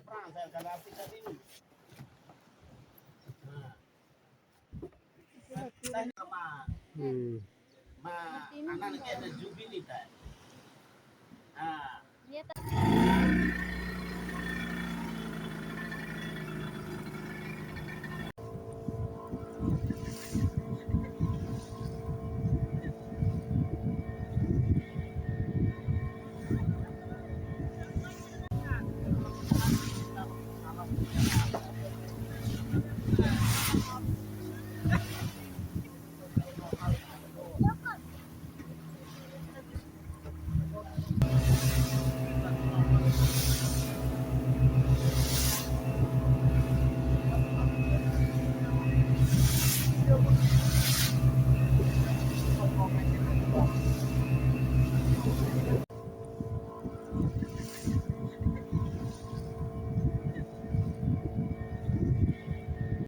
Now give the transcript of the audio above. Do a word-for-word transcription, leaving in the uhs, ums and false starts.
Fransa, kalau Afrika Timur. Nah. Saya sama. Hmm. Ma, anak kita jubili ta. Ah. Iya, ta.